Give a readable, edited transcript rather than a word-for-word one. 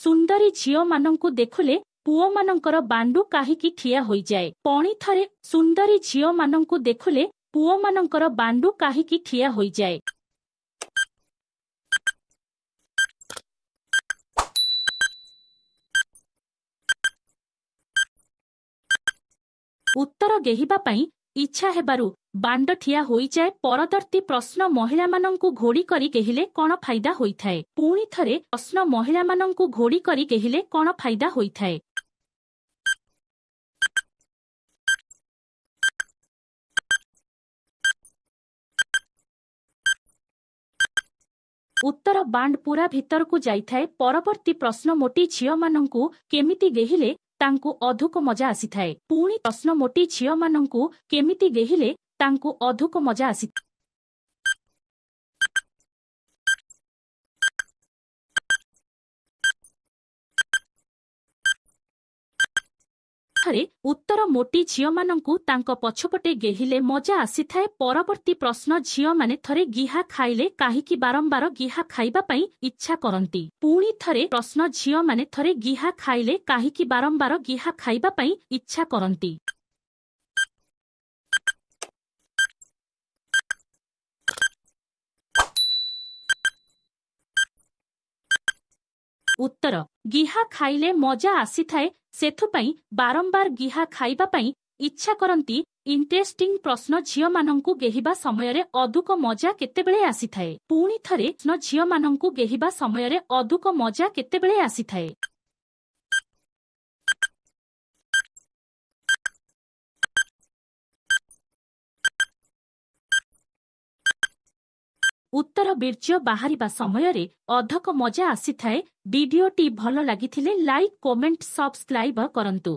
ସୁନ୍ଦରୀ ଝିଅମାନଙ୍କୁ ଦେଖିଲେ ପୁଅମାନଙ୍କର ବାଣ୍ଡୁ କାହିଁକି ଠିଆ ହୋଇଯାଏ? ପୁଣି ଥରେ, ସୁନ୍ଦରୀ ଝିଅମାନଙ୍କୁ ଦେଖିଲେ ପୁଅମାନଙ୍କର ବାଣ୍ଡୁ କାହିଁକି ଠିଆ ହୋଇଯାଏ? ଉତ୍ତର ଗେହିବା ପାଇଁ ଇଚ୍ଛା ହେବାରୁ ବାଣ୍ଡ ଠିଆ ହୋଇଯାଏ। ପରବର୍ତ୍ତୀ ପ୍ରଶ୍ନ, ମହିଳାମାନଙ୍କୁ ଘୋଡ଼ି କରି ଗେହିଲେ କଣ ଫାଇଦା ହୋଇଥାଏ? ପୁଣି ଥରେ ପ୍ରଶ୍ନ, ମହିଳାମାନଙ୍କୁ ଘୋଡ଼ି କରି ଗେହିଲେ କଣ ଫାଇଦା ହୋଇଥାଏ? ଉତ୍ତର, ବାଣ୍ଡ ପୁରା ଭିତରକୁ ଯାଇଥାଏ। ପରବର୍ତ୍ତୀ ପ୍ରଶ୍ନ, ମୋଟି ଝିଅମାନଙ୍କୁ କେମିତି ଗେହିଲେ ତାଙ୍କୁ ଅଧିକ ମଜା ଆସିଥାଏ? ପୁଣି ପ୍ରଶ୍ନ, ମୋଟି ଝିଅମାନଙ୍କୁ କେମିତି ଗେହିଲେ ତାଙ୍କୁ ଅଧିକ ମଜା ଆସି ଥରେ? ଉତ୍ତର, ମୋଟି ଝିଅମାନଙ୍କୁ ତାଙ୍କ ପଛପଟେ ଗେହିଲେ ମଜା ଆସିଥାଏ। ପରବର୍ତ୍ତୀ ପ୍ରଶ୍ନ, ଝିଅମାନେ ଥରେ ଗିହା ଖାଇଲେ କାହିଁକି ବାରମ୍ବାର ଗିହା ଖାଇବା ପାଇଁ ଇଚ୍ଛା କରନ୍ତି? ପୁଣି ଥରେ ପ୍ରଶ୍ନ, ଝିଅମାନେ ଥରେ ଗିହା ଖାଇଲେ କାହିଁକି ବାରମ୍ବାର ଗିହା ଖାଇବା ପାଇଁ ଇଚ୍ଛା କରନ୍ତି? ଉତ୍ତର, ଗିହା ଖାଇଲେ ମଜା ଆସିଥାଏ, ସେଥିପାଇଁ ବାରମ୍ବାର ଗିହା ଖାଇବା ପାଇଁ ଇଚ୍ଛା କରନ୍ତି। ଇଣ୍ଟରେଷ୍ଟିଂ ପ୍ରଶ୍ନ, ଝିଅମାନଙ୍କୁ ଗେହିବା ସମୟରେ ଅଧିକ ମଜା କେତେବେଳେ ଆସିଥାଏ? ପୁଣି ଥରେ ପ୍ରଶ୍ନ, ଝିଅମାନଙ୍କୁ ଗେହିବା ସମୟରେ ଅଧିକ ମଜା କେତେବେଳେ ଆସିଥାଏ? ଉତ୍ତର, ବୀର୍ଯ୍ୟ ବାହାରିବା ସମୟରେ ଅଧିକ ମଜା ଆସିଥାଏ। ଭିଡିଓଟି ଭଲ ଲାଗିଥିଲେ ଲାଇକ୍, କମେଣ୍ଟ, ସବସ୍କ୍ରାଇବ କରନ୍ତୁ।